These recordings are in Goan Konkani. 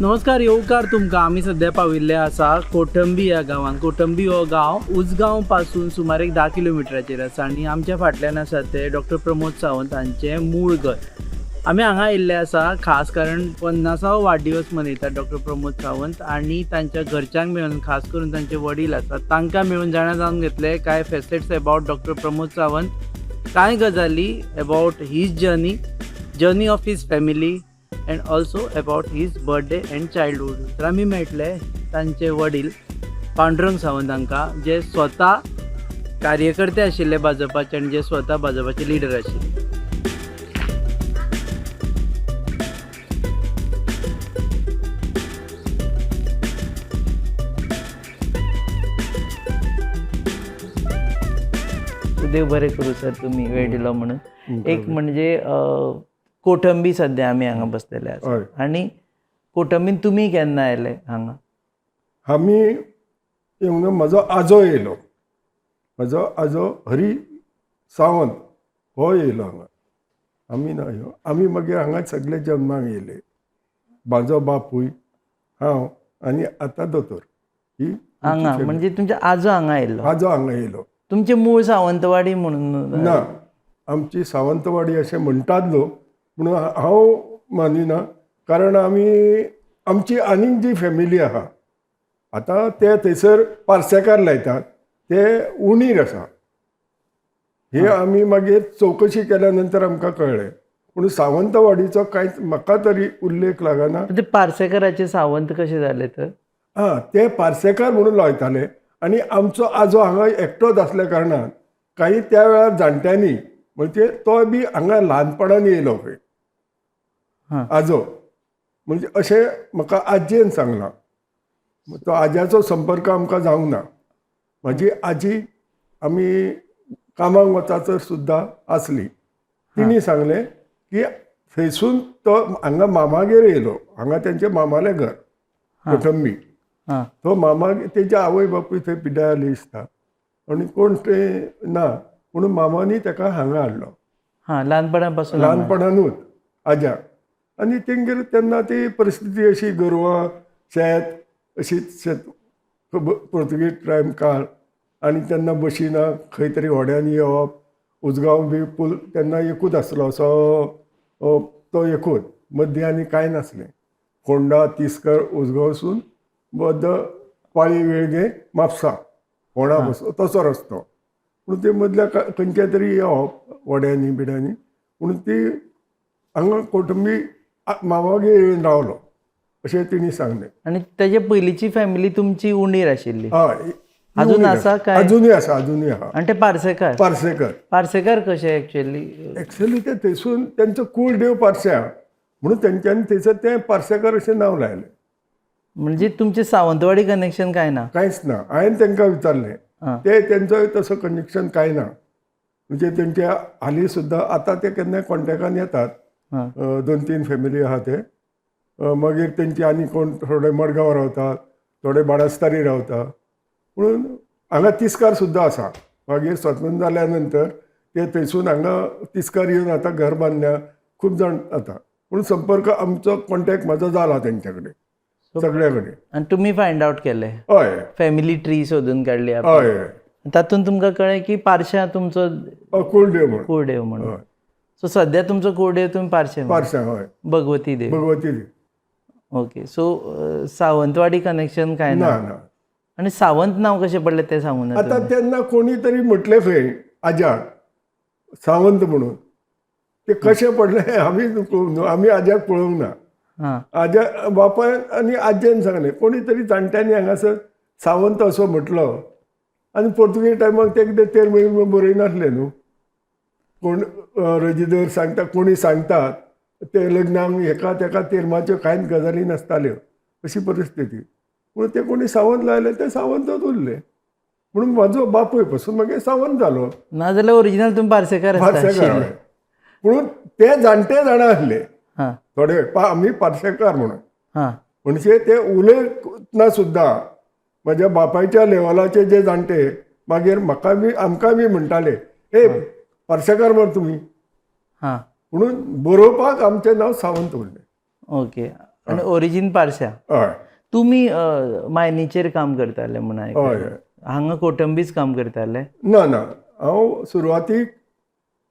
नमस्कार, येवकार तुमकां. आमी सद्या पाविल्ले आसा कोटंबी ह्या गांवांत. कोटंबी हो गांव उजगांव पासून सुमार एक 10 किलोमिटराचेर आसा आनी आमच्या फाटल्यान आसा ते डॉक्टर प्रमोद सावंत हांचें मूळ घर. आमी हांगा आयिल्ले आसा खास कारण 50वो वाडदिवस मनयतात डॉक्टर प्रमोद सावंत आनी तांच्या घरच्यांक मेळून, खास करून तांचे वडील आसात तांकां मेळून जाणा जावन घेतले कांय facets about doctor Pramod Sawant, कांय गजाली about his journey, journey of his family and also about his birthday and childhood. तर आमी मेळटले तांचे वडील पांडुरंग सावंत हांकां, जे स्वता कार्यकर्ते आशिल्ले भाजपाचे आनी जे स्वता भाजपाचे लिडर आशिल्ले. देव बरें करूं सर, तुमी वेळ दिलो म्हणून. एक म्हणजे कोटंबी सद्या आमी हांगा बसलेले आसा आनी कोटंबीन तुमी केन्ना आयले हांगा? आमी येवंक ना, म्हजो आजो येयलो, म्हजो आजो हरी सावंत हो येयलो हांगा. आमी ना यो, आमी मागीर हांगा सगळे जल्माक येयले. म्हाजो बापूय, हांव आनी आतां दोतोर ही हांगा म्हणजे तुमचे आजो हांगा आयिल्लो? आजो हांगा येयलो. तुमचे मूळ सावंतवाडी म्हणून? ना, आमची सावंतवाडी अशें म्हणटात लोक, पूण हांव मानिना, कारण आमी आमची आनीक जी फॅमिली आहा आतां ते थंयसर पार्सेकार लायतात, ते उणीर आसा. हे आमी मागीर चवकशी केल्या नंतर आमकां कळ्ळें, पूण सावंतवाडीचो कांयच म्हाका तरी उल्लेख लागना. ते पार्सेकराचे सावंत कशे जाले तर? आं, ते पार्सेकार म्हणून लायताले आनी आमचो आजो हांगा एकटोच आसल्या कारणान काही त्या वेळार जाणट्यांनी, म्हणजे तो बी हांगा ल्हानपणान येयलो खंय आजो, म्हणजे अशें म्हाका आजयेन सांगलां. तो आज्याचो संपर्क आमकां जावंक ना. म्हाजी आजी आमी कामाक वतासर सुद्दां आसली, तिणी सांगलें की थंयसून तो हांगा मामागेर येयलो. हांगा तेंचे मामालें घर कोटंबी. तो मामा, तेजे आवय बापूय थंय पिड्ड्यार जाली दिसता आनी कोण ते ना, पूण मामांनी ताका हांगा हाडलो. हां, ल्हानपणापासून हांगा. ल्हानपणानूच आज्या आनी तेंगेर तेन्ना ती परिस्थिती अशी, गोरवां, शेत, अशी शेत, पोर्तुगीज टायम काळ आनी तेन्ना बशी ना, खंय तरी व्हड्यान येवप. उजगांव बी पूल तेन्ना एकूच आसलो, असो तो एकूच, मदीं आनी कांय नासलें. फोंडा, तिस्कर, उजगांवसून बद्द पाळी, वेळगे, म्हापसा, फोंडा बसो तसो रस्तो. पूण ते मदल्या खंयच्या तरी येवप व्हड्यांनी बिड्यांनी. पूण ती हांगा कोटंबी मामागेर येवन रावलो अशें तिणी सांगलें. आनी तेजे पयलींची फॅमिली तुमची उंडीर आशिल्ली? हय. अजून आसा काय? अजुनूय आसा, अजुनूय आहा. आनी ते पार्सेकार? पार्सेकर. पार्सेकार कशे एक्चुअली? एक्चुअली ते थंयसून तेंचो कूळ देव पार्से, म्हणून तेंच्यांनी थंयसर तें पार्सेकर अशें नांव लायलें. म्हणजे तुमचें सावंतवाडी कनेक्शन काय ना? कांयच ना. हांवें तांकां विचारलें, ते तेंचो तसो कनेक्शन कांय ना. म्हणजे तेंचे हालीं सुद्दां आतां ते केन्नाय कॉन्टेक्टान येतात, 2-3 फॅमिली आहा ते. मागीर तेंची आनी कोण थोडे मडगांव रावतात, थोडे बाणस्तारी रावता, पूण हांगा तिस्कार सुद्दां आसा. मागीर स्वतंत्र जाल्या नंतर ते थंयसून हांगा तिस्कार येवन आतां घर बांदल्या खूब जाण आतां. पूण संपर्क आमचो कॉन्टेक्ट म्हाजो जाला तेंच्या कडेन सगळ्या कडेन. आनी तुमी फायंड आवट केले? हय. फॅमिली ट्री सोदून काडली? हय. तातूंत तुमकां कळ्ळें की पारश्यां तुमचो कुळदेव म्हणून. कुळदेव म्हणून. हय. सो सद्या तुमचो कुळदेव तुमी पारशें? पारश्यां, हय. भगवती देव. भगवती देव. ओके, सो सावंतवाडी कनेक्शन काय ना? ना. आनी सावंत नांव कशें पडलें तें सांगू ना? आतां तेन्ना कोणी तरी म्हटलें खंय आज्याक सावंत म्हणून, ते कशें पडलें आमी आमी आज्याक पळोवंक ना. आज्या बापायन आनी आजयेन सांगलें, कोणी तरी जाणट्यांनी हांगासर सावंत असो म्हटलो. आनी पोर्तुगीज टायमाक ते कितें तेर म्हयने बरयनासले न्हू कोण, रजिदर सांगता, कोणी सांगतात ते लग्नाक हेका तेका तेरमाच्यो कांयच गजाली नासताल्यो, अशी परिस्थिती. पूण ते कोणी सावंत लायले, ते सावंतच उरले. म्हणून म्हाजो बापूय पसून मागीर सावंत जालो. नाजाल्यार ओरिजिनल तुमी पार्सेकार? पार्सेकार. पूण ते जाणटे जाणा आसले थोडे, आमी पार्सेकार म्हणून. म्हणजे ते उलयतना सुद्दां म्हज्या बापायच्या लेवलाचे जे जाणटे मागीर म्हाका बी आमकां बी म्हणटाले, हे पार्सेकार मरे तुमी. म्हणून बरोवपाक आमचें नांव सावंत उरलें. ओके. आनी ओरिजीन पारश्या. हय. तुमी मायनीचेर काम करताले म्हूण हय. आयकलें. हय. हांगा कोटंबीच काम करताले? ना ना, हांव सुरवातीक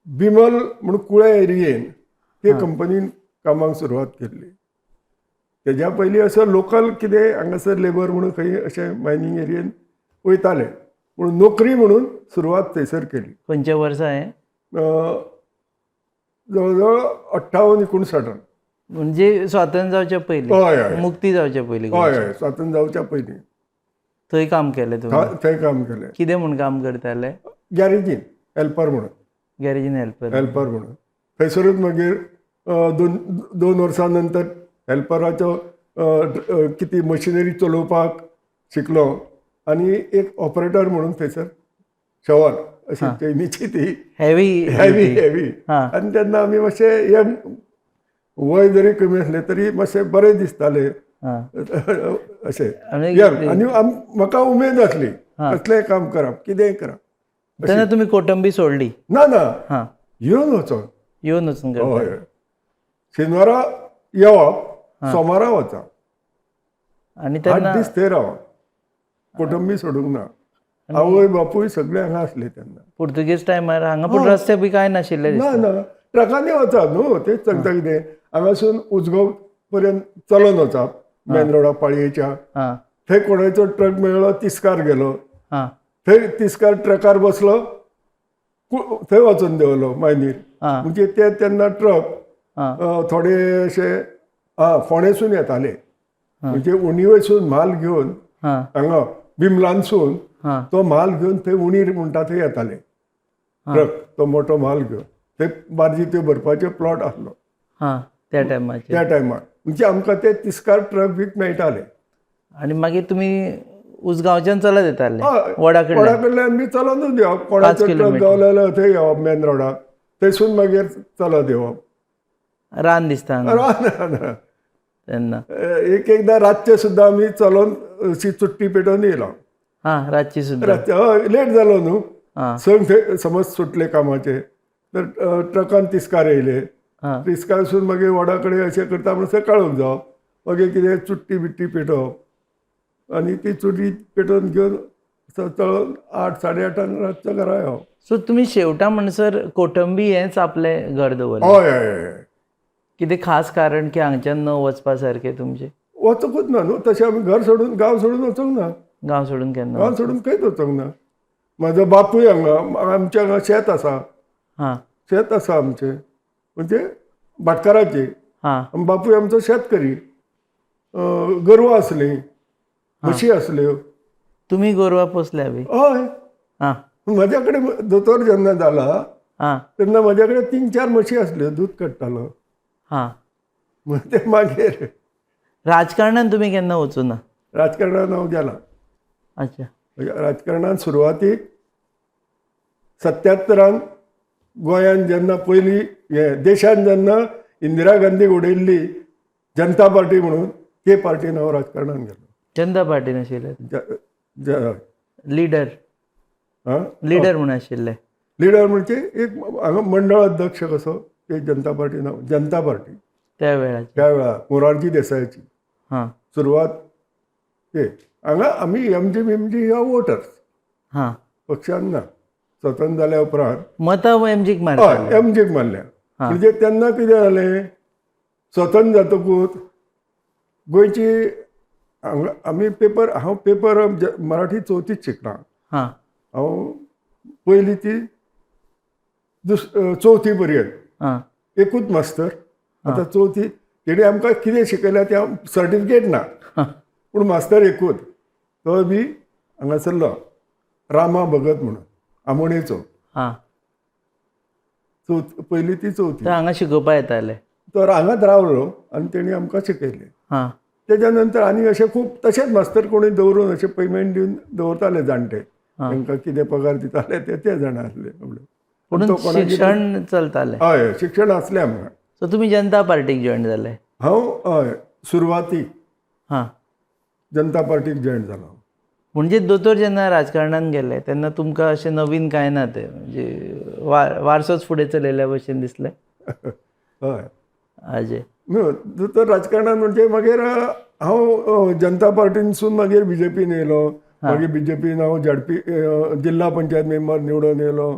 बिमल म्हूण कुळ्या एरियेन ते कंपनीन कामाक सुरवात केल्ली. तेज्या पयलीं असो लोकल कितें हांगासर लेबर म्हणून खंय अशें मायनींग एरियेन वयताले, पूण नोकरी म्हणून सुरवात थंयसर केली. खंयच्या वर्सा हें? जवळ जवळ 58 59. म्हणजे स्वातंत्र्य जावच्या पयलीं? हय हय. मुक्ती जावच्या पयलीं? हय हय, स्वातंत्र्य जावच्या पयलीं. थंय काम केलें तुमी? थंय काम केलें. कितें म्हूण काम करताले? गॅरेजीन हेल्पर म्हणून. गॅरेजीन हेल्पर. हेल्पर म्हणून. थंयसरूच मागीर 2 वर्सां नंतर हेल्पराचो कितें मशिनरी चलोवपाक शिकलो आनी एक ऑपरेटर म्हणून थंयसर शवर अशी चैनीची ती हेवी. Heavy heavy. हां. आनी तेन्ना आमी मातशे यंग, वय जरी कमी आसलें तरी मातशें बरें दिसतालें. हां. अशें आनी यंग आनी म्हाका उमेद आसली कसलेंय काम करप, कितेंय करप. तेन्ना तुमी कोटंबी सोडली? ना ना. हां. येवन वचोन. येवन वचून करता? हय, शेनवारा येवप, सोमारा वचप. आनी 8 तेन्ना दीस थंय रावप. कोटंबी सोडूंक ना. आवय बापूय सगळे हांगा आसले तेन्ना. पुर्तुगेज टायमार हांगा पूण रस्ते बी कांय नाशिल्ले ना. दिसता. ना, ट्रकांनी वचप न्हू. तेच सांगता कितें, हांगासून उजगांव पर्यंत चलोन वचप मेन रोडा पाळयेच्या. हां. थंय कोणाचो ट्रक मेळ्ळो, तिस्कार गेलो. हां. थंय तिस्कार ट्रकार बसलो, थंय वचून देंवलो मायनीर. हां. म्हणजे ते तेन्ना ट्रक हां. थोडे अशे फोंडेसून येताले, म्हणजे उणीवयसून म्हाल घेवन हां. हांगा बिमलांसून हां. तो म्हाल घेवन थंय उणीर म्हणटा थंय येताले ट्रक, तो मोठो म्हाल घेवन. थंय बार्जी त्यो भरपाचे प्लॉट आसलो. हां, त्या टायमाचेर. त्या टायमार म्हणजे आमकां ते तिस्कार ट्रक बीक मेळटाले. आनी मागीर तुमी उजगांवच्यान चलत येताले? हय. वडा कडल्यान? वडा कडल्यान बी चलोनूच येवप. कोणाचो ट्रक किलोमिटर. गावलो जाल्यार थंय येवप मेन रोडार, थंयसून मागीर चलत येवप. रान दिसता हांगा. रान रान. तेन्ना. एक एकदां रातचें सुद्दां आमी चलोन अशी चुट्टी पेटोवन येयलो. हां, रातची सुद्दां? रातचें, हय, लेट जालो न्हू. हां. संक थंय समज सुटले कामाचे तर ट्रकान तिस्कार येयले. हां. तिस्कारसून मागीर वडा कडेन अशें करता म्हणसर काळोख जावप. मागीर कितें चुट्टी बिट्टी पेटोवप आनी ती चुटी पेटोवन घेवन चलोन 8 साडे 8 रातचो घरा येवप. सो तुमी शेवटा म्हणसर कोटंबी हेंच आपलें घर दवरलें? हय हय हय. कितें खास कारण की हांगच्यान न वचपा सारकें तुमचें? वचूंकूच ना न्हू तशें आमी, घर सोडून, गांव सोडून वचूंक ना. गांव सोडून केन्ना? गांव सोडून खंयच वचूंक ना. म्हाजो बापूय हांगा, आमच्या हांगा शेत आसा. हां. शेत आसा आमचें, म्हणजे भाटकाराचें. हां. बापूय आमचो शेतकरी. गोरवां आसलीं, म्हशी आसल्यो. तुमी गोरवां पोसल्या बी? हय. हां. म्हज्या कडेन दोतोर जेन्ना जाला हां. तेन्ना म्हज्या कडेन 3-4 म्हशी आसल्यो, दूद काडटालो. हां. ते मागीर राजकारणान तुमी केन्ना वचूना? राजकारणान हांव गेलां. अच्छा. राजकारणान सुरवातीक 77 गोंयान जेन्ना पयली हे देशान जेन्ना इंदिरा गांधीक उडयल्ली जनता पार्टी म्हणून, ते पार्टीन हांव राजकारणान गेलो. जनता पार्टीन आशिल्ले? लिडर? आं? लिडर म्हूण आशिल्ले? लिडर म्हणजे एक हांगा मंडळ अध्यक्ष कसो ते जनता पार्टीन हांव, जनता पार्टी. त्या वेळाचेर? त्या वेळार मोरारजी देसायाची. हां. सुरवात ते हांगा आमी एमजी बिमजी ह्या वोटर्स. हां. पक्षान ना स्वतंत्र जाल्या उपरांत. मतां एमजीक हय. मारताले? एमजीक मारल्या. म्हणजे तेन्ना कितें जालें, स्वतंत्र जातकूच गोंयची हांगा आमी पेपर, हांव पेपर मराठी चवथीच शिकलां. हां. हांव पयली ती चवथी पर्यंत. हां. एकूच मास्तर. आतां चवथी तेणी आमकां कितें शिकयलें तें सर्टिफिकेट ना, पूण मास्तर एकूच, तो बी हांगासरलो रामा भगत म्हणून आमोणेचो. हां. चवथ पयली ती चवथी. तर हांगा शिकोवपा येताले? तर हांगाच रावलो आनी तेणी आमकां शिकयलें. हां. तेज्या नंतर आनी अशें खूब तशेंच मास्तर कोणी दवरून अशें पेमेंट दिवन दवरताले जाणटे, तांकां कितें पगार दिताले ते ते जाणा आसले. पूण शिक्षण चलतालें? हय, शिक्षण आसलें आमकां. सो तुमी जनता पार्टीक जॉयन जाले? हांव हय, सुरवातीक हां. जनता पार्टीक जॉयन जालो. म्हणजे दोतोर जेन्ना राजकारणान गेले तेन्ना तुमकां अशें नवीन कांय ना तें, म्हणजे वारसोच फुडें चलयल्या भशेन दिसलें? हय. हाजें. न्हू, दोतोर राजकारणान म्हणजे मागीर हांव जनता पार्टीनसून मागीर बीजेपीन येयलो. मागीर बीजेपीन हांव झेडपी जिल्हा पंचायत मेंबर निवडून येयलो.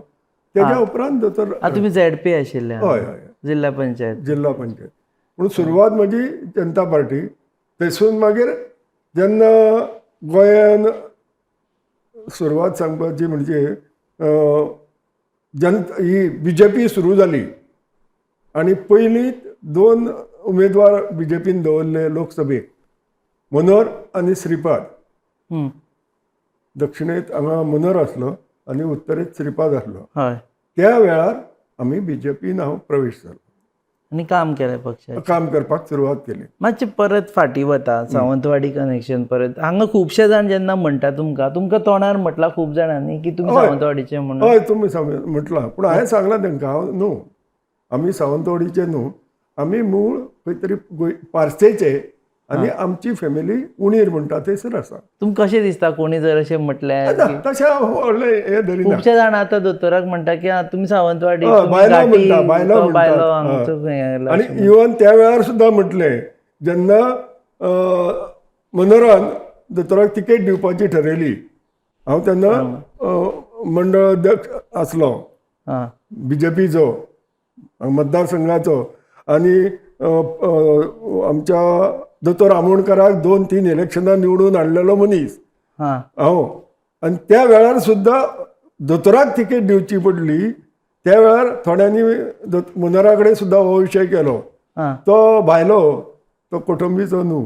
तेज्या उपरांत दोतोर. तुमी झेडपी आशिल्ले? हय हय. जिल्हा पंचायत. जिल्हा पंचायत. पूण सुरवात म्हजी जनता पार्टी. थंयसून मागीर जेन्ना गोंयान सुरवात सांगपाची म्हणजे ही बीजेपी सुरू जाली आनी पयलीं 2 उमेदवार बीजेपीन दवरले लोकसभेक, मनोहर आनी श्रीपाद. दक्षिणेंत हांगा मनोहर आसलो आनी उत्तरेंत श्रीपाद आसलो. त्या वेळार आमी बीजेपीन हांव प्रवेश जालो आनी काम केलें पक्षाचें, काम करपाक सुरवात केली. मातशें परत फाटीं वता सावंतवाडी कनेक्शन परत. हांगा खुबशे जाण जेन्ना म्हणटा तुमकां, तुमकां तोंडार म्हटलां खूब जाणांनी की तुमी सावंतवाडीचे म्हणून. हय, तुमी म्हटलां, पूण हांवें सांगलां तांकां, हांव न्हू, आमी सावंतवाडीचे न्हू, आमी मूळ खंय तरी पार्सेचे आनी आमची फॅमिली उणीर म्हणटा थंयसर आसा. तुमकां कशें दिसता कोणी जर अशें म्हटलें? तशें हांव व्हडलें हें धरिना. खुबशे जाण आतां दोतोराक म्हणटा की तुमी सावंतवाडी, बायलां म्हणटा, बायलां म्हणटा. आनी इवन त्या वेळार सुद्दां म्हटलें, जेन्ना मनोहरान दोतोराक तिकेट दिवपाची ठरयली, हांव तेन्ना मंडळ अध्यक्ष आसलो बीजेपीचो मतदारसंघाचो, आनी आमच्या दोतोर आमोणकराक 2-3 इलेक्शनां निवडून हाडलेलो मनीस हांव. आनी त्या वेळार सुद्दां दोतोराक तिकेट दिवची पडली. त्या वेळार थोड्यांनी मनोहरा कडेन सुद्दां हो विशय केलो. तो भायलो, तो कोटंबीचो न्हू,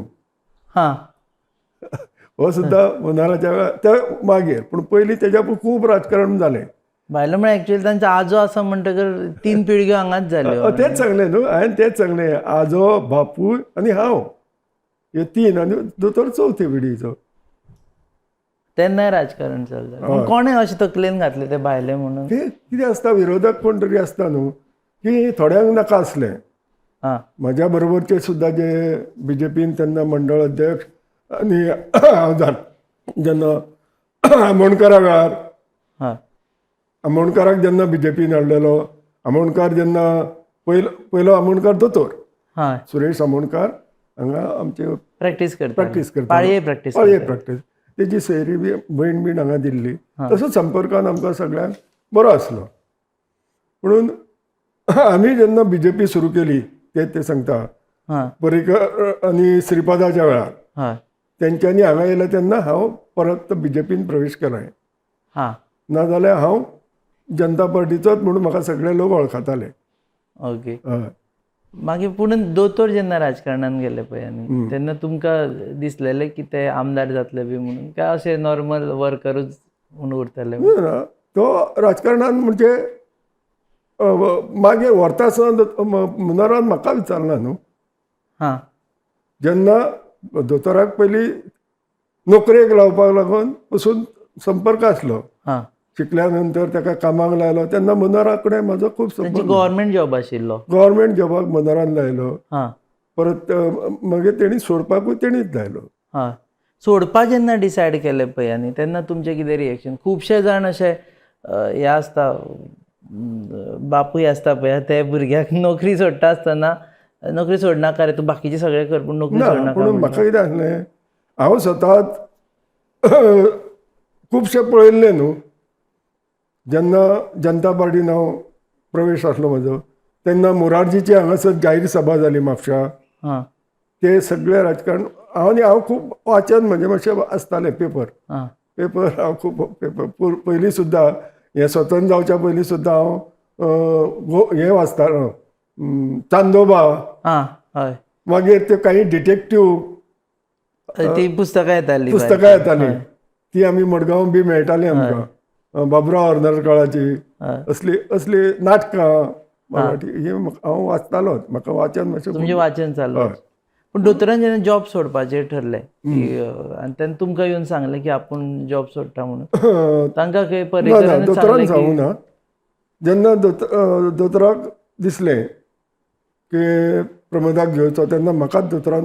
हो सुद्दां मनोहराच्या वेळार त्या मागीर. पूण पयलीं तेज्या खूब राजकारण जालें. भायलो म्हळ्यार एक्चुअली तांचो आजो आसा म्हणटकर 3 पिळग्यो हांगाच जाल्यो. तेंच सांगलें न्हू हांवें, तेंच सांगलें, आजो, बापूय आनी हांव, हे 3, आनी दोतोर चवथे पिढीचो. तेन्नाय राजकारण चलता. कोणें अशें तकलेन घातलें ते भायले म्हणून? ते कितें आसता, विरोधक कोण तरी आसता न्हू, की थोड्यांक नाका आसलें. म्हज्या बरोबरचे सुद्दां जे बीजेपीन तेन्ना मंडळ अध्यक्ष आनी हांव जेन्ना आमोणकरा वेळार, आमोणकराक जेन्ना बीजेपीन हाडलेलो, आमोणकार जेन्ना पयलो आमोणकार दोतोर सुरेश आमोणकार हांगा आमचे प्रॅक्टीस करता, प्रॅक्टीस करता, पाळये प्रॅक्टीस, पाळये प्रॅक्टीस. तेजी सयरी बी भयण बीन हांगा दिल्ली. तसो संपर्कान आमकां सगळ्यांक बरो आसलो. म्हणून आमी जेन्ना बीजेपी सुरू केली ते सांगता पर्रीकर आनी श्रीपादाच्या वेळार तेंच्यांनी हांगा येयलें तेन्ना हांव परत बीजेपीन प्रवेश केलो. नाजाल्यार हांव जनता पार्टीचोच म्हणून म्हाका सगळे लोक वळखताले. ओके. मागीर पूण दोतोर जेन्ना राजकारणान गेले पळय आनी तेन्ना तुमकां दिसलेलें की ते आमदार जातले बी म्हणून, काय अशें नॉर्मल वर्करूच म्हणून उरतले? तो राजकारणान म्हणजे मागीर व्हरता आसतना मनोहरान म्हाका विचारला न्हू. जेन्ना दोतोराक पयलीं नोकरेक लावपाक लागून पसून संपर्क आसलो, शिकल्या नंतर ताका कामाक लायलो तेन्ना मनोहरा कडेन म्हाजो खूब संपर्क. गव्हर्मेंट जॉब आशिल्लो, गव्हर्मेंट जॉबाक मनोहरान लायलो. परत मागीर तेणी सोडपाकूय तेणीच लायलो. सोडपाक जेन्ना डिसायड केलें पळय आनी तेन्ना तुमचें कितें रिएक्शन? खुबशे जाण अशे हे आसता, बापूय आसता पळय, ते भुरग्याक नोकरी सोडटा आसतना नोकरी सोडनाका रे तूं, बाकीचें सगळें कर पूण नोकरी सोडनाका. पूण म्हाका कितें आसलें, हांव स्वताच खुबशें पळयल्लें न्हू. जेन्ना जनता पार्टीन हांव प्रवेश आसलो म्हजो तेन्ना मोरारजीची हांगासर जाहीर सभा जाली म्हापशा. ते सगळे राजकारण हांव आनी हांव खूब वाचन म्हजें मातशें आसतालें, पेपर पेपर हांव खूब पेपर पयलीं सुद्दां हें स्वतंत्र जावच्या पयलीं सुद्दां हांव हें वाचतालो, चांदोबा, मागीर ते काही डिटेक्टीव ती पुस्तकां येतालीं, पुस्तकां येतालीं ती आमी मडगांव बी मेळटाली आमकां, बाबुराव हर्नरकळाची असली असली नाटकां मराठी हे हांव वाचतालोच. म्हाका वाचन मातशें तुमचें वाचन चालू. पूण दोतोरान जेन्ना जॉब सोडपाचें ठरलें की आनी तेन्ना तुमकां येवन सांगलें की आपूण जॉब सोडटा म्हणून, तांकां खंय पर्रीकरान दोतोरान सांगूं ना. जेन्ना दोतोराक दिसलें की प्रमोदाक घेवचो तेन्ना म्हाकाच दोतोरान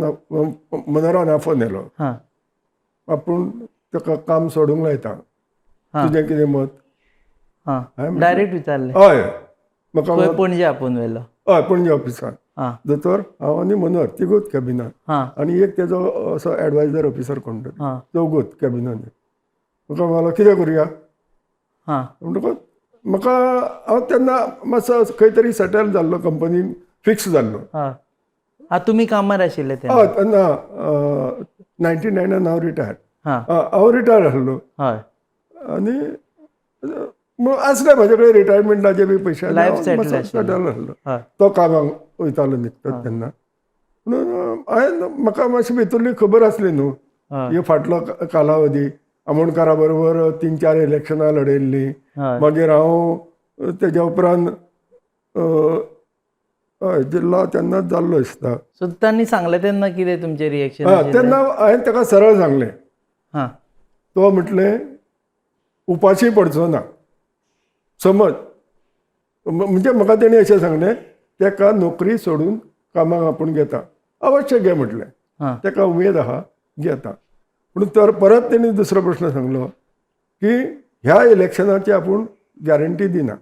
मनोहरान आफोवन येयलो, आपूण ताका काम सोडूंक लायता, तुजें कितें मत? डायरेक्ट विचारलें? हय, म्हाका पणजे आपोवन व्हेलो. हय, पणजे ऑफिसान. हां. दोतोर, हांव आनी मनोहर तिगूच कॅबिनान आनी एक तेजो असो एडवायजर ऑफिसर कोण तरी, चौगूच कॅबिनान. म्हाका म्हणलो, कितें करुया? म्हणटकूच म्हाका, हांव तेन्ना मातसो खंय तरी सेटल जाल्लो, कंपनीन फिक्स जाल्लो. हय, आं, तुमी कामार आशिल्ले तेन्ना? हय, तेन्ना 99 हांव रिटायर्ड. हांव रिटायर्ड आसलो. आनी मग आसले म्हाजे कडेन रिटायरमेंटाचे बी पयशे. Life settle आशिल्ली. सेटल आसलो. तो कामाक वयतालो निकतोच तेन्ना, म्हणून हांवें, म्हाका मातशी भितरली खबर आसली न्हू. हे फाटलो कालावधी आमोणकारा बरोबर तीन चार इलेक्शनां लढयल्लीं. मागीर हांव तेज्या उपरांत हय, जिल्लो तेन्नाच जाल्लो दिसता. सो तांणी सांगलें तेन्ना कितें तुमचें रिएक्शन? तेन्ना हांवें ताका सरळ सांगलें. तो म्हटलें, उपाशी पडचो ना समज. म्हणजे म्हाका तेणी अशें सांगलें, ताका नोकरी सोडून कामाक आपूण घेता, अवश्य घे म्हटलें. ताका उमेद आहा, घेता. पूण तर परत तेणी दुसरो प्रश्न सांगलो की ह्या इलेक्शनाची आपूण गॅरंटी दिना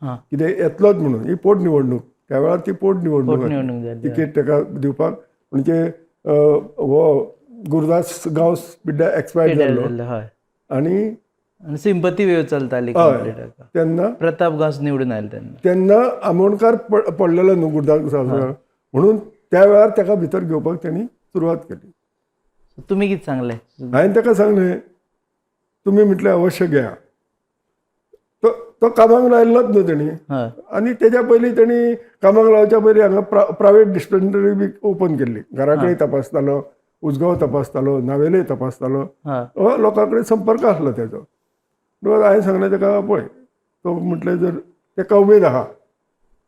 कितें येतलोच म्हणून. ही पोटनिवडणूक, त्या वेळार ती पोटनिवडणूक आसली. पोटनिवडणूक जाली. तिकेट ताका दिवपाक म्हणजे हो गुरुदास गांवस पिड्ड्या एक्सपायर्ड जाल्लो. जाल्लो, हय. आनी आनी सिंपती वेव चलताली कंप्लीट ताका. तेन्ना प्रताप गांवस निवडून आयले तेन्ना. तेन्ना आमोणकार पडलेलो न्हू गुरुदास गांवस, म्हणून त्या वेळार ताका भितर घेवपाक तेणी सुरवात केली. तुमी कितें सांगलें? हांवें ताका सांगलें, तुमी म्हटलें अवश्य घेया. तो तो कामाक लायल्लोच न्हू तेणी. आनी तेज्या पयलीं, तेणी कामाक लावच्या पयलीं हांगा प्रायवेट डिस्पेन्सरी बी ओपन केल्ली. घरा कडेन तपासतालो, उजगांव तपासतालो, नावेले तपासतालो. हो लोकां कडेन संपर्क आसलो तेजो. म्हणटकच हांवें सांगलें ताका, पळय, तो म्हटलें जर ताका उमेद आहा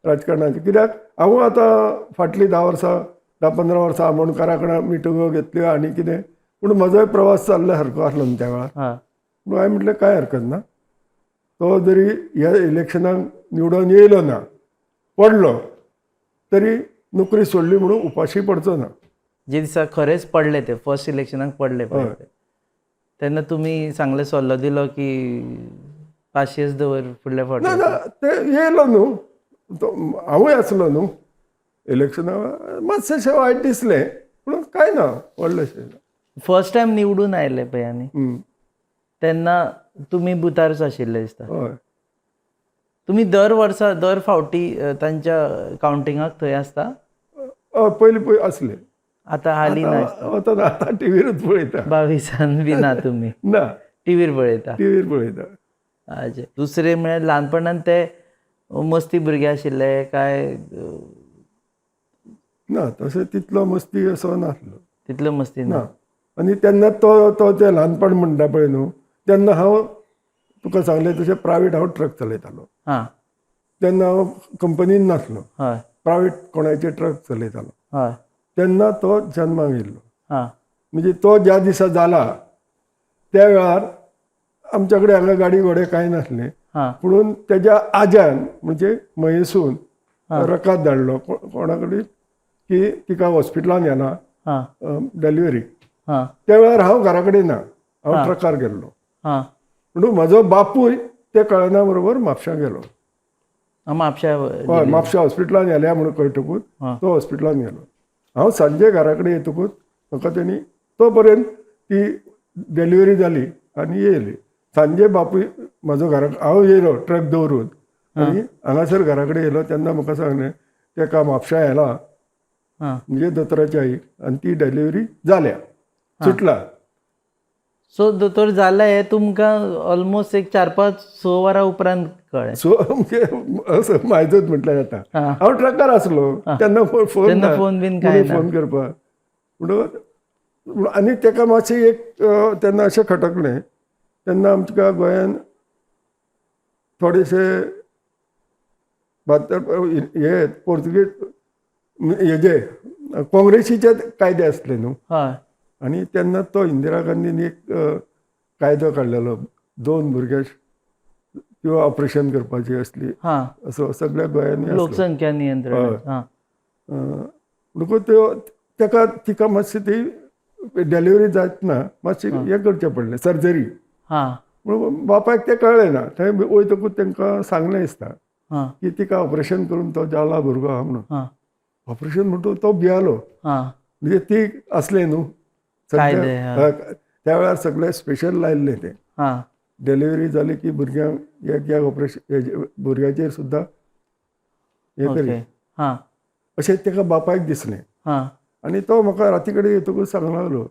राजकारणाची, कित्याक हांव आतां फाटलीं 10 वर्सां, 10-15 वर्सां आमोणकारा कडेन मिटिंगो घेतल्यो आनी कितें, पूण म्हजोय प्रवास चल्ल्या सारको आसलो न्हू त्या वेळार. म्हणून हांवें म्हटलें, कांय हरकत ना, तो जरी ह्या इलेक्शनाक निवडून येयलो ना, पडलो तरी नोकरी सोडली म्हणून उपाशी पडचो ना. जे दिसा खरेंच पडले ते, फर्स्ट इलेक्शनाक पडले पळय ते, तेन्ना तुमी सांगलें, सल्लो दिलो की पाशयेंस दवर फुडल्या ना. फावटी? ना, ते येयलो न्हू तो, हांवूय आसलो न्हू इलेक्शनाक. मातशें वायट दिसलें, पूण कांय ना व्हडलेशें ना. फर्स्ट टायम निवडून आयले पळय आनी तेन्ना तुमी बुथारच आशिल्ले दिसता. हय. तुमी दर वर्सा, दर फावटी तांच्या कावंटिंगाक थंय आसता? हय, पयलीं पयलीं आसले. आतां हालीं ना दिसता. आतां ना, आतां टिवीरूच पळयता. 22 बी ना तुमी? ना. टिवीर पळयता? टिवीर पळयता. अच्छा, दुसरें म्हळ्यार ल्हानपणान ते मस्ती भुरगे आशिल्ले काय ना, तशें तितलो मस्ती असो नासलो. तितलो मस्ती ना? ना, आनी तेन्ना तो तो तें ल्हानपण म्हणटा पळय न्हू, तेन्ना हांव तुका सांगलें तशें प्रायवेट हांव ट्रक चलयतालो. तेन्ना हांव कंपनीन नासलो. प्रायवेट कोणाचे ट्रक चलयतालो. तेन्ना तो जन्माक येयल्लो. म्हणजे तो ज्या दिसा जाला त्या वेळार आमच्या कडेन हांगा गाडी घोडे कांय नासले. पुणून तेज्या आज्यान म्हणजे महेसून रकाद धाडलो कोणा कडेन की तिका हॉस्पिटलान व्हेला डिलिव्हरी. त्या वेळार हांव घरा कडेन ना, हांव ट्रकार गेल्लो. म्हणून म्हजो बापूय ते कळना बरोबर म्हापशां गेलो. म्हापशा? हय, म्हापशा हॉस्पिटलान व्हेल्या म्हणून कळटकूच तो हॉस्पिटलान गेलो. हांव सांजे घरा कडेन येतकूच म्हाका तेणी, तो पर्यंत ती डिलिव्हरी जाली आनी येयली. सांजे बापूय म्हजो घरा, हांव येयलो ट्रक दवरून आनी हांगासर घरा कडेन येयलो तेन्ना म्हाका सांगलें, तेका म्हापशा व्हेला, म्हणजे दोतोराच्या आईक, आनी ती डिलिव्हरी जाल्या, सुटला. सो दोतोर जाला हें तुमकां ऑलमोस्ट एक 4-5-6 वरां उपरांत कळ्ळें? सो म्हणजे असो म्हायजूच म्हटल्यार जाता. हांव ट्रकार आसलो तेन्ना, फोन तेन्ना ना. फोन बीन कांय ना. फोन करपाक म्हणून. आनी तेका मातशें एक तेन्ना अशें खटकलें, तेन्ना आमच्या गोंयान थोडेशे 72 हे पोर्तुगीज हेजे काँग्रेसीचे कायदे आसले न्हू. आनी तेन्ना तो इंदिरा गांधीन एक कायदो काडलेलो, दोन भुरगे किंवा ऑपरेशन करपाची असली, असो सगळ्या गोंयांनी आसलो. लोकसंख्या नियंत्रण. हय. म्हणटकूच त्यो तेका तिका मातशी ती डिलिव्हरी जायतना मातशी हें करचें पडलें, सर्जरी. म्हणून बापायक तें कळ्ळें ना. थंय वयतकूच तांकां सांगलें दिसता की तिका ऑपरेशन करून तो जाला भुरगो आहा म्हणून. ऑपरेशन म्हणटकूच तो भियालो. हां. म्हणजे ती असले न्हू कायदे, सगळे, त्या वेळार सगळे स्पेशल लायल्ले ते. डिलिव्हरी जाली की भुरग्यांक एक एक ऑपरेशन, भुरग्याचेर सुद्दां हें करी. हां. अशें ताका बापायक दिसलें. आनी तो म्हाका राती कडेन येतकूच सांगूंक लागलो,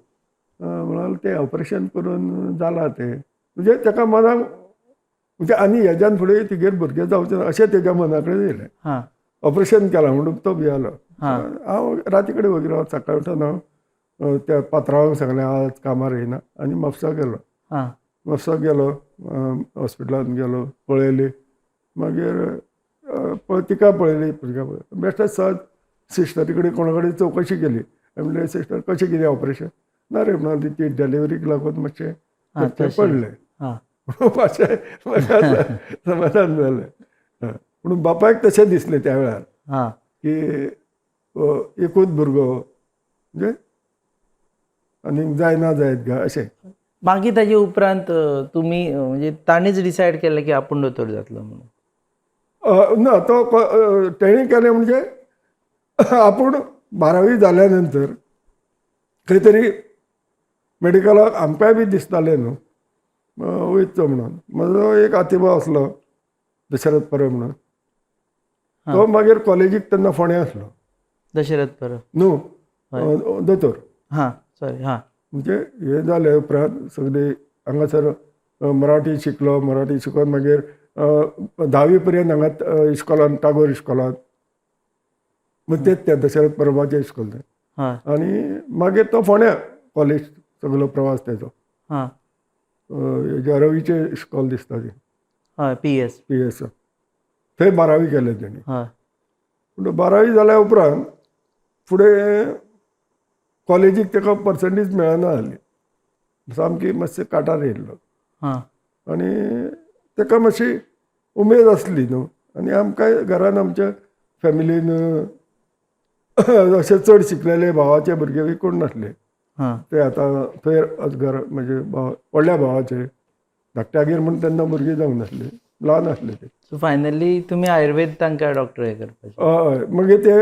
म्हणाल तें ऑपरेशन करून जालां तें, म्हणजे ताका मनाक म्हणजे आनी हेज्यान फुडें तिगेर भुरगें जावचें ना अशें तेज्या मना कडेन येयलें. ऑपरेशन केलां म्हणून तो भियालो. हांव राती कडेन वगीर राव, सकाळी उठून हांव त्या पात्रांवाक सांगलें आज कामार येयना आनी म्हापसा गेलो. म्हापसा गेलो, हॉस्पिटलांत गेलो, पळयली, मागीर तिका पळयली, भुरग्याक पळयली, बेश्टेच सहज सिस्टरी कडेन कोणा कडेन चवकशी केली. म्हणलें सिस्टर कशें कितें ऑपरेशन? ना रे म्हणाली ती डिलिव्हरीक लागून मातशें करचें तशें. पडलें. म्हणून मातशें म्हाका समाधान जालें. पूण बापायक तशें दिसलें त्या वेळार की एकूच भुरगो म्हणजे आनीक जायना जायत गा अशें. मागीर ताजे उपरांत तुमी म्हणजे ताणीच डिसायड केलें की आपूण दोतोर जातलो म्हणून? ना, तो तेणी केलें म्हणजे आपूण बारावी जाल्या नंतर खंय तरी मेडिकलाक आमकांय बी दिसतालें न्हू वयचो म्हणून. म्हजो एक आतीभाव आसलो दशरथ परब म्हणून, तो मागीर कॉलेजीक तेन्ना फोंड्या आसलो. दशरथ परब. न्हू, दोतोर. हां, सॉरी, हां. म्हणजे हें जालें उपरांत सगळें हांगासर मराठी शिकलो. मराठी शिकोन मागीर धावी पर्यंत हांगा इश्कोलान, टागोर इश्कोलान, मग तेच त्या दशरथ परबाचें इश्कोल तें. आनी मागीर तो फोंड्या कॉलेज सगलो प्रवास तेजो. हेज्या रवीचें इश्कोल दिसता ती. हय, पी एस. पी एस, थंय बारावी केलें तेणी. पूण बारावी जाल्या उपरांत फुडें कॉलेजीक ताका पर्संटेज मेळना जाली, सामकी मातशें काटार येयल्लो. आनी ताका मातशी उमेद आसली न्हू, आनी आमकां घरान आमच्या फॅमिलीन अशे चड शिकलेले भावाचे भुरगे बी कोण नासले. ते आतां थंय घर म्हणजे भाव, व्हडल्या भावाचे धाकट्यागेर म्हूण तेन्ना भुरगीं जावंक नासली, ल्हान आसले ते. सो फायनली तुमी आयुर्वेद तांकां डॉक्टर हे करपाचे? हय, मागीर ते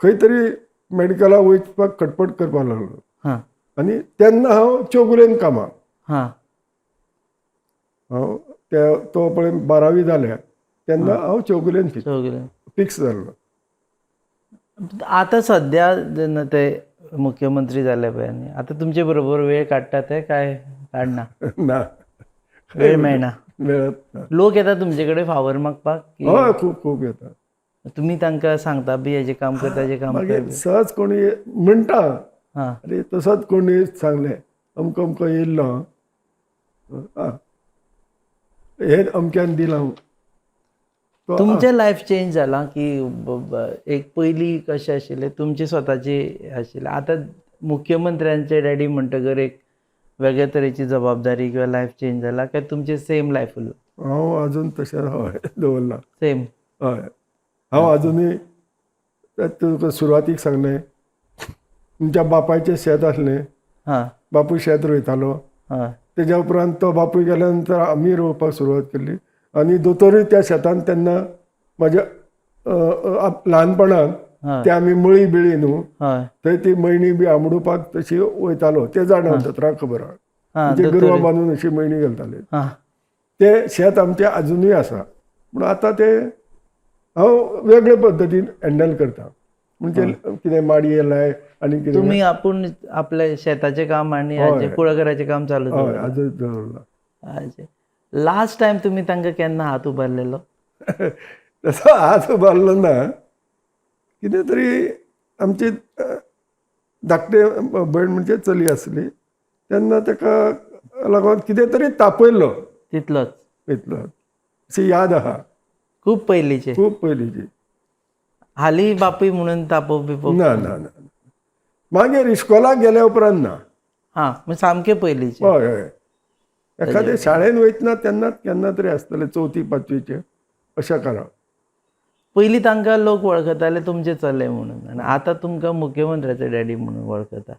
खंय तरी मेडिकलाक वचपाक खटपट करपाक लागलो. आनी तेन्ना हांव चौगुलेन कामाक. हांव त्या तो पळय बारावी जाल्या तेन्ना हांव चौगुलेन फिक्स सगळें फिक्स जाल्लो. आतां सद्या जेन्ना ते मुख्यमंत्री जाले पळय, आनी आतां तुमचे बरोबर वेळ काडटा ते काय काडना? ना. वेळ मेळना? मेळत ना. लोक येता तुमचे कडेन फावर मागपाक की? हय, खूब खूब येता. तुमी तांकां सांगता बी हेजें काम कर, ताजें काम मागीर कर? सहज कोणी म्हणटा, अरे तसोच कोणी सांगलें अमको अमको येयल्लो, आं हें अमक्यान दिलां तो. तुमचें लायफ चेंज जालां की एक पयलीं कशें आशिल्लें तुमचें स्वताचें आशिल्लें, आतां मुख्यमंत्र्यांचे डॅडी म्हणटकर एक वेगळे तरेची जबाबदारी किंवा लायफ चेंज जाला काय तुमचें सेम लायफ उरलां? हांव अजून तशें हय दवरलां. सेम. हय, हांव अजुनूय तुका सुरवातीक सांगलें, तुमच्या बापायचें शेत आसलें. बापूय शेत रोयतालो. तेज्या उपरांत तो बापूय गेल्या नंतर आमी रोवपाक सुरवात केली आनी दोतोरूय त्या शेतान तेन्ना म्हाज्या ल्हानपणान ते आमी मळी बिळी न्हू, थंय ती मळणी बी आमडुपाक तशी वयतालो ते जाणा, दोतोराक खबर आहा. म्हणजे गोरवां बांदून अशी मळणी घालताले. ते शेत आमचें आजुनूय आसा, पूण आतां ते हांव वेगळे पद्दतीन हँडल करता, म्हणजे कितें माडये लाय आनी कितें. तुमी आपूण आपल्या शेताचें काम आनी हाचें कुळागराचें काम चालू दवरलां. आजून दवरलां. लास्ट टायम तुमी तांकां केन्ना हात उबारलेलो? तसो हात उबारलो ना. कितें तरी आमची धाकटे भयण म्हणजे चली आसली तेन्ना ताका लागून कितें तरी तापयल्लो. तितलोच? इतलो अशी याद आहा. खूब पयलींचे? खूब पयलींची. हालीं बापूय म्हणून तापोवप बिपोवप? ना ना ना, मागीर इश्कोलाक गेल्या उपरांत ना. हां, म्हणजे सामके पयलींचे. हय हय, एखादे शाळेन वयतना तेन्नाच केन्ना तरी आसतलें, चवथी पांचवीचे अशा काळार. पयलीं तांकां लोक वळखताले तुमचे चले म्हणून आनी आतां तुमकां मुख्यमंत्र्याचे डॅडी म्हणून वळखता.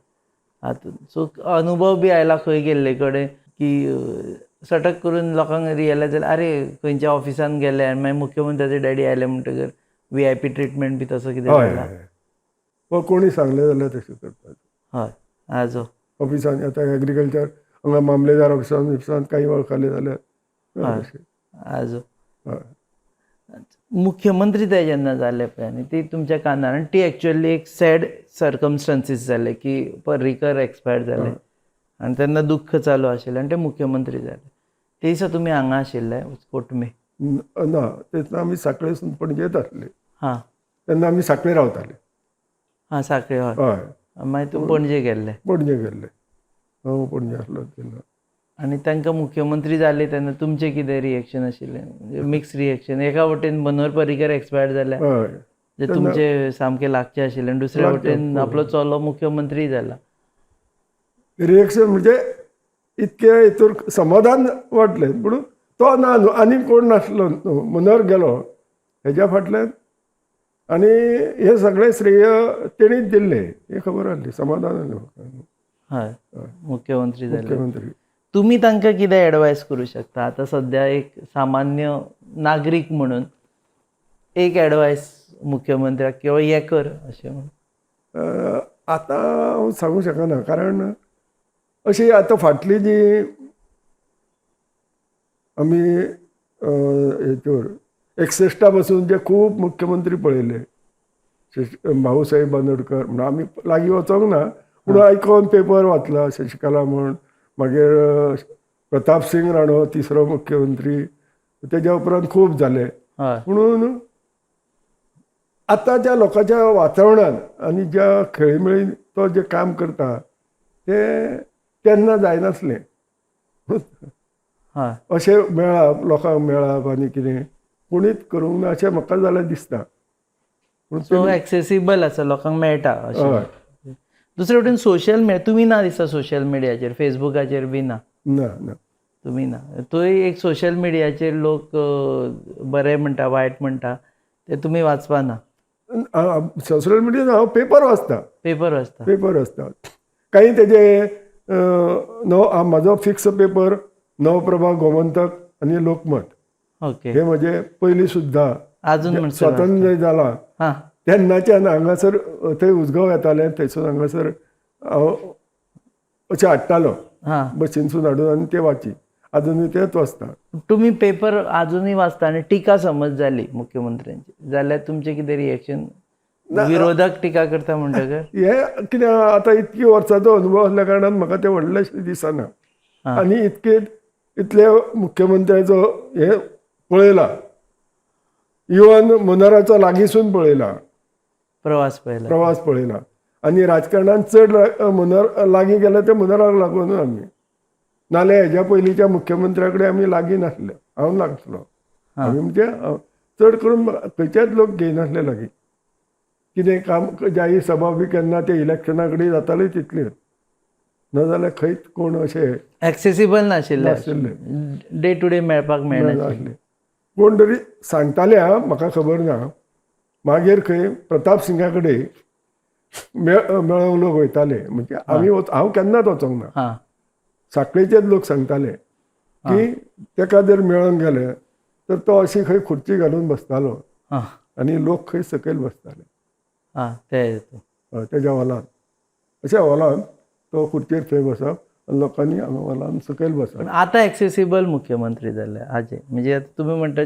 आतां सो अनुभव बी आयला खंय गेल्ले कडेन की सटक करून लोकांक रियलायज जालें, अरे खंयच्या ऑफिसान गेले आनी मागीर मुख्यमंत्र्याचे डॅडी आयले म्हणटकर व्हीआयपी ट्रिटमेंट बी तसो कितें हय जाला? हय. वा कोणी सांगलें जाल्यार तशें करपाचें. हय, आजो. ऑफिसान आतां एग्रीकल्चर हांगा मामलेदार ऑफिसान बिफिसान काही वळखले जाल्यार तशें. आजो. हय. मुख्यमंत्री ते जेन्ना जाले पळय आनी ती तुमच्या कानार, आनी ती एक्चुअली एक सॅड सर्कमस्टन्सीस जाले की पर्रीकर एक्सपायर जाले आनी तेन्ना दुख्ख चालू आशिल्लें आनी ते मुख्यमंत्री जाले. ते दिसा तुमी हांगा आशिल्ले कोटमे? ना, तेन्ना आमी साखळेसून पणजेत आसले. तेन्ना आमी साखळे रावताले. हां, साखळे, हय. हय. मागीर तूं पणजे गेल्ले? पणजे गेल्ले, हांव पणजे आसलो तेन्ना. आनी तांकां मुख्यमंत्री जाले तेन्ना तुमचें कितें रिएक्शन आशिल्लें? म्हणजे मिक्स रिएक्शन, एका वटेन मनोहर पर्रीकर एक्सपायर जाले जे तुमचे सामके लागचे आशिल्ले आनी दुसऱ्या लागचे, वटेन आपलो चलो मुख्यमंत्री जाला. रिएक्शन म्हणजे इतके हितूर समाधान वाटलें, पूण तो ना न्हू, आनी कोण नासलो न्हू, मनोहर गेलो हेज्या फाटल्यान आनी हें सगळें श्रेय तेणीच दिल्लें हें खबर आसली, समाधान आसलें म्हाका. हय, मुख्यमंत्री जाले. मुख्यमंत्री. तुमी तांकां कितें एडवायस करूं शकता आतां सद्या एक सामान्य नागरीक म्हणून, एक एडवायस मुख्यमंत्र्याक किंवा हें कर अशें म्हणून? आतां हांव सांगूंक शकना, कारण अशी आतां फाटली जी आमी हेचेर 61 पासून जे खूब मुख्यमंत्री पळयले, भाऊसाहेब बांदोडकर म्हण आमी लागीं वचोंक ना, पूण आयकोन पेपर वाचला, शशिकला म्हण, मागीर प्रताप सिंग राणो तिसरो मुख्यमंत्री, तेज्या उपरांत खूब जाले. पुणून आतां ज्या लोकांच्या वातावरणान आनी ज्या खेळीमेळीन तो जें काम करता तें तेन्ना जायनासलें. अशें मेळप, लोकांक मेळप आनी कितें कोणीच करूंक ना अशें म्हाका जाल्यार दिसता. पूण सो एक्सेसिबल आसा, लोकांक मेळटा अशें. हय. दुसरे वटेन सोशल मिडिया तुमी ना दिसता, सोशल मिडियाचेर, फेसबुकाचेर बी ना? ना ना. तुमी ना. थंय एक सोशल मिडियाचेर लोक बरें म्हणटा, वायट म्हणटा, ते तुमी वाचपा ना? सोशल मिडिया हांव पेपर वाचता. पेपर वाचता. पेपर वाचता. काही तेजे नव, म्हाजो फिक्स पेपर नवप्रभा, गोमंतक आनी लोकमत. हे म्हजे पयलीं सुद्दां अजून म्हणसर स्वातंत्र्य जालां तेन्नाच्यान हांगासर थंय उजगांव येतालें, थंयसून हांगासर हांव अशें हाडटालो बशीनसून हाडून आनी ते वाची, आजुनूय तेच वाचता. तुमी पेपर अजुनूय वाचता आनी टिका समज जाली मुख्यमंत्र्यांची जाल्यार तुमचें कितें रिएक्शन? विरोधक टिका करता म्हणटकर? हे कितें आतां इतकी वर्सांचो अनुभव आसल्या कारणान म्हाका तें व्हडलेंशें दिसना. आनी इतले मुख्यमंत्र्याचो हे पळयला, इवन मनोहराचो लागींसून पळयला, प्रवास पळयला. प्रवास पळयला आनी राजकारणान चड मनोहर लागीं गेले ते मनोहराक लागून आमी, नाल्यार हेज्या पयलींच्या मुख्यमंत्र्या कडेन आमी लागीं नासले, हांव नासलो. आमी म्हणजे चड करून खंयचेच लोक घेयनासले लागीं, कितें काम जाहीर सभा बी केन्ना ते इलेक्शना कडेन जाताले तितले, नाजाल्यार खंयच कोण अशें एक्सेसिबल नाशिल्ले. नाशिल्ले. डे टू डे मेळपाक मेळनाशिल्ले. नासले. कोण तरी सांगताले, हा म्हाका खबर ना, मागीर खंय प्रताप सिंगा कडेन मेळोंक लोक वयताले, म्हणजे आमी हांव केन्नाच वचोंक ना. साखळेचेच लोक सांगताले की तेका जर मेळोंक गेले तर तो अशी खंय खुर्ची घालून बसतालो आनी लोक खंय सकयल बसताले. हां, ते हय, तेज्या हॉलान, अशा हॉलान तो खुर्चेर थंय बसप आनी लोकांनी हांगा हॉलान सकयल बसप. पण आतां एक्सेसिबल मुख्यमंत्री जाले हाजे, म्हणजे आतां तुमी म्हणटा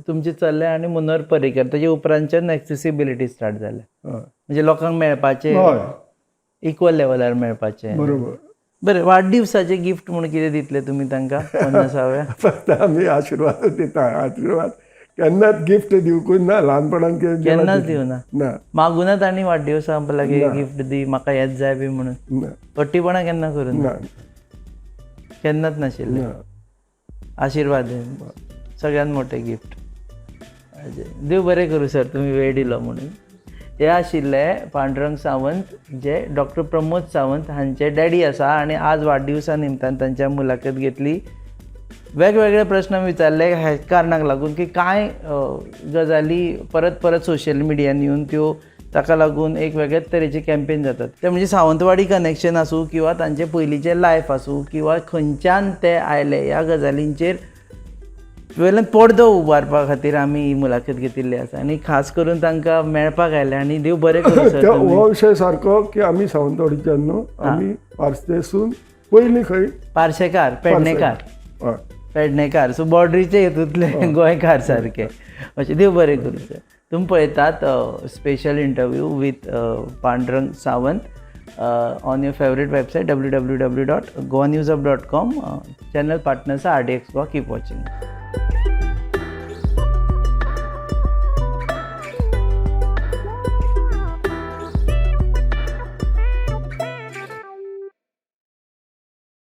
तुमचे चले आनी मनोहर पर्रीकर तेजे उपरांतच्यान एक्सेसिबिलिटी स्टार्ट जाल्या. म्हणजे लोकांक मेळपाचें, इक्वल लेवलार मेळपाचें. बरोबर. बरें, वाडदिवसाचें गिफ्ट म्हूण कितें दितले तुमी तांकां 50व्या? फक्त आमी आशिर्वाद दिता, आशिर्वाद, केन्नाच गिफ्ट दिवकूच ना, ल्हानपणान कितें दिलां केन्नाच तितलें. दिवना? ना. मागुना तांणी वाडदिवसा लागीं ना. गिफ्ट दी म्हाका, हेंच जाय बी म्हणून? ना. फटीपणां केन्ना करूं ना. केन्नाच नाशिल्लें? ना. आशिर्वाद सगळ्यात मोठें गिफ्ट. देव बरें करूं सर, तुमी वेळ दिलो म्हणून. हे आशिल्ले पांडुरंग सावंत, जे डॉक्टर प्रमोद सावंत हांचे डॅडी आसा आनी आज वाडदिवसा निमतान तांच्या मुलाखत घेतली. वेगवेगळे प्रस्न विचारले ह्या कारणाक लागून की कांय गजाली परत परत सोशल मिडियान येवन त्यो ताका लागून एक वेगळेच तरेचे कॅम्पेन जातात. ते म्हणजे सावंतवाडी कनेक्शन आसूं किंवा तांचे पयलींचें लायफ आसूं किंवा खंयच्यान ते आयले, ह्या गजालींचेर वयल्यान पडदो उबारपा खातीर आमी ही मुलाखत घेतिल्ली आसा आनी खास करून तांकां मेळपाक आयले आनी देव बरें करूं सर त्या तुमी. हो विशय सारको की आमी सावंतवाडीच्यान न्हू, आमी पार्सेसून पयलीं खंय पार्शेकार, पेडणेकार. हय. पेडणेकार, सो बॉर्डरीचे हितूंतले गोंयकार सारके अशें. देव बरें करूं सर. तुमी पळयतात special interview with Pandurang Sawant on your favourite website www.goanewshub.com. Channel partners RDX Goa. Keep watching.